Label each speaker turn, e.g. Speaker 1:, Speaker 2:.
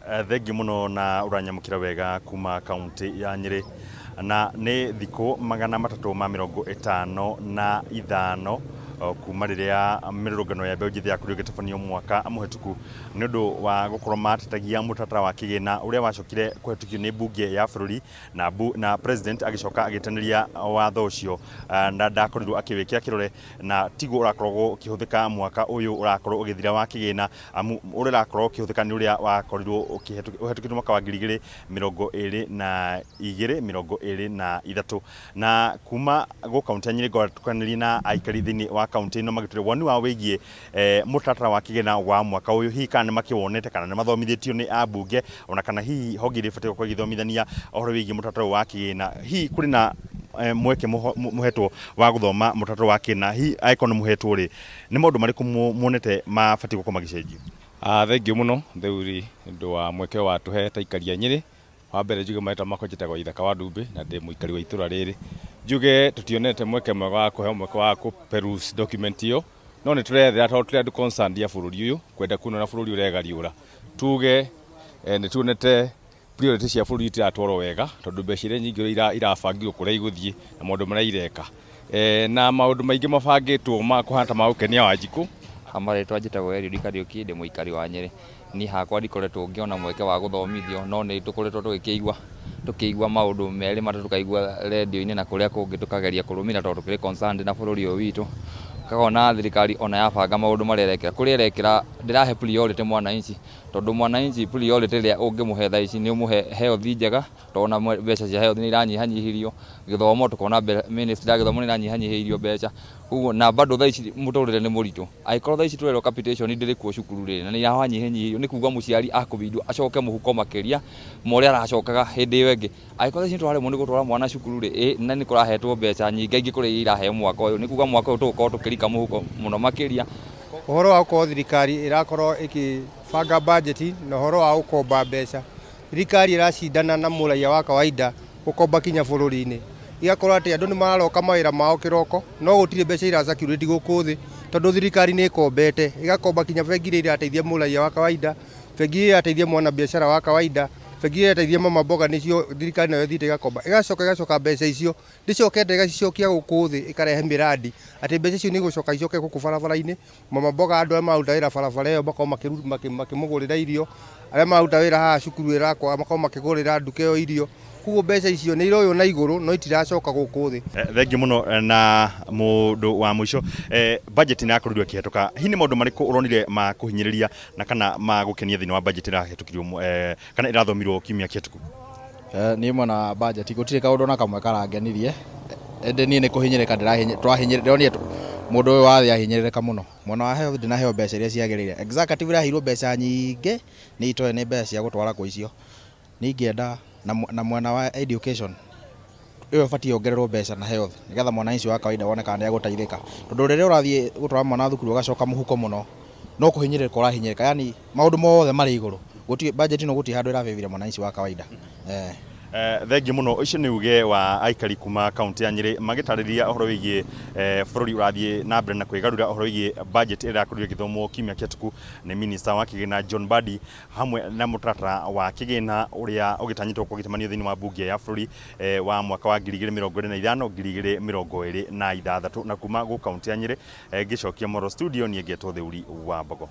Speaker 1: Thengiũ mũno na ũranyamũkĩra wega kuma kaunti ya Nyĩrĩ. Na nĩ thikũ 355 kuma rĩrĩa mĩrũrũngano ya mbeũ njĩthĩ yakorirwo ĩgĩtabanio mwaka mũhetũku nĩ ũndũ wa gũkorwo matetagia mũtaratara wa kĩgĩna ũrĩa wacokire kũhetũkio nĩ mbunge ya bũrũri na president agĩcoka agĩtanĩria watho ũcio, na ndakorirwo akĩwĩkĩra kĩrore na tiguo ũrakorwo ũkĩhũthĩka mwaka ũyũ ũrakorwo ũgĩthira wa kĩgĩna, amu ũrĩa ũrakorwo ũkĩhũthĩka nĩ ũrĩa wakorirwo ũhetũkĩtwo mwaka wa 2022 23. Na kuma gũ kaunti ya Nyĩrĩ ngwatũkanĩria na aikari thĩinĩ wa kaunti ĩno magĩtũre woni wao wĩgiĩ mũtaratara wa kĩgĩna wa mwaka ũyũ, hihi kana nĩ makĩwonete kana nĩ mathomithĩtio nĩ ambunge, ona kana hihi honge iria ibatiĩ gũkorwo igĩthomithania ũhoro wĩgiĩ mũtaratara ũyũ wa kĩgĩna. Hihi kũrĩ na mweke mũhetwo wa gũthoma mũtaratara wa kĩgĩna? Hihi angĩkorwo nĩ mũhetwo rĩ, nĩ maũndũ marĩkũ muonete mabatiĩ gũkorwo magĩcenjio?
Speaker 2: Thengiũ mũno Theuri nĩ ũndũ wa mweke watũhe ta aikari a Nyĩrĩ. Wa mbere njuge marĩtwa makwa njĩtagwo Ithaka wa Ndumbĩ na ndĩ mũikari wa itũra rĩrĩ. Njuge tũtionete mweke mwega wa kũheo mweke wa kũ peruse document ĩyo, no nĩ tũrethera tondũ tũrĩ andũ concerned ya bũrũri ũyũ kwenda kuona ũrĩa bũrũri ũregariũra. Tuge nĩ tuonete priority cia bũrũri itiratwarwo wega tondũ mbeca iria nyingĩ ũrĩa irabangirwo kũrĩa igũthiĩ na maũndũ marĩa ireka. Na maũndũ maingĩ mabangĩtwo ma kũhana ta magũkenia Wanjikũ.
Speaker 3: Marĩtwa njĩtagwo Eliud Kariũki, ndĩ mũikari wa Nyĩrĩ. Niĩ hakwa ndikoretwo ngĩona mweke wa gũthomithio, no nĩ tũkoretwo tũkĩigua maũndũ merĩ matatũ, tũkaigua redio-inĩ na kũrĩa kũngĩ, tũkageria kũrũmĩrĩra tondũ tũkĩrĩ concerned na bũrũri ũyũ witũ. Ũkona thirikari ona yabanga maũndũ marĩa ĩrekĩra, kũrĩa ĩrekĩra ndĩrahe priority mwananchi, tondũ mwananchi priority ĩrĩa ũngĩmũhe thaa ici nĩ ũmũhe health njega, tondũ ona mbeca cia health nĩ iranyihanyihirio, gĩthomo tũkona ministry ya gĩthomo nĩ ĩranyihanyihĩirio mbeca. Koguo na bado thaa ici mũtũrĩre nĩ mũritũ. Angĩkorwo thaa ici tũrerwo capitation ndĩrĩ kuo cukuru rĩ, na nĩ ĩranyihanyihĩirio, nĩ kuga mũciari akũbindwo acoke mũhuko makĩria ma ũrĩa aracokaga hĩndĩ ĩyo ĩngĩ. Angĩkorwo thaa ici nĩtũraremwo nĩ gũtwara mwana cukuru rĩ, na nĩ kũrahetwo mbeca nyingĩ kũrĩ iria iraheo mwaka ũyũ, nĩ kuga mwaka ũyũ tũgũkorwo tũkĩrika mũhuko mũno makĩria.
Speaker 4: Ũhoro wa gũkorwo thirikari ĩrakorwo ĩkĩbanga bajeti na ũhoro wa gũkomba mbeca, thirikari ĩracindana na mũraiya wa kawaida gũkomba kinya bũrũri-inĩ. Igakorwo atĩ andũ nĩ mararoka mawĩra mao kĩroko, no gũtirĩ mbeca ira circulate gũkũ thĩ tondũ thirikari nĩ ĩkombete, ĩgakomba kinya bengi iria irateithia mũraiya wa kawaida, bengi iria irateithia mwanabiacara wa kawaida, bengi iria irateithia mama mboga, nĩcio thirikari nayo ĩthiĩte ĩgakomba. Ĩgacoka mbeca icio ndĩcokete ĩgacicokia gũkũ thĩ, ĩkarehe mĩrandi atĩ mbeca icio nĩ igũcoka icoke gũkũ barabara-inĩ. Mama mboga, andũ arĩa mararuta wĩra barabara ĩyo makorwo makĩmũgũrĩra irio, arĩa mararuta wĩra haha cukuru ĩrakwa makorwo makĩgũrĩra nduka ĩyo irio. Koguo mbeca icio nĩ iroywo na igũrũ no itiracoka gũkũ thĩ.
Speaker 1: Thengiũ mũno. Na mũndũ wa mũico, budget nĩ yakorirwo ĩkĩhetũka, hihi nĩ maũndũ marĩkũ ũronire ma kũhinyĩrĩria na kana ma gũkenia thĩinĩ wa budget ĩrahetũkirio kana ĩrathomirwo kiumia kĩhetũku?
Speaker 5: Niĩ mwena wa budget gũtirĩ kaũndũ ona kamwe karangenirie, ĩndĩ niĩ nĩ kũhinyĩrĩka ndĩronire mũndũ ũyũ wa thĩ ahinyĩrĩrĩka mũno. Mwena wa health ndinaheo mbeca iria ciagĩrĩire. Executive ĩraheirwo mbeca nyingĩ, nĩ itoĩ nĩ mbeca cia gũtwara kwa icio. Niĩ ingĩenda na mwena wa education ĩyo ĩbatiĩ yongererwo mbeca na health, nĩgetha mwananchi wa kawaida wone kana nĩ egũteithĩka, tondũ rĩrĩa ũrathiĩ gũtwara mwana thukuru ũgacoka mũhuko mũno, no kũhinyĩrĩrĩka ũrahinyĩrĩrĩka, yani maũndũ mothe marĩ igũrũ. Gũtirĩ budget ĩno, gũtirĩ handũ ĩrabĩbire mwananchi wa kawaida.
Speaker 1: Thengiũ mũno. Ũcio nĩ uge wa aikari kuma kaunti ya Nyĩrĩ magĩtarĩria ũhoro wĩgiĩ bũrũri ũrathiĩ na mbere na kwĩgarũra, ũhoro wĩgiĩ budget ĩrĩa ĩrakorirwo ĩgĩthomwo kiumia kĩhetũku nĩ minister wa kĩgĩna John Mbadi, hamwe na mũtaratara wa kĩgĩna ũrĩa ũgĩtanyĩtwo gũgĩtamanio thĩinĩ wa mbunge ya bũrũri wa mwaka wa 2025 2026. Na kuma gũ kaunti ya Nyĩrĩ, ngĩcokia moro studio, niĩ ngetwo Theuri wa Mbogo.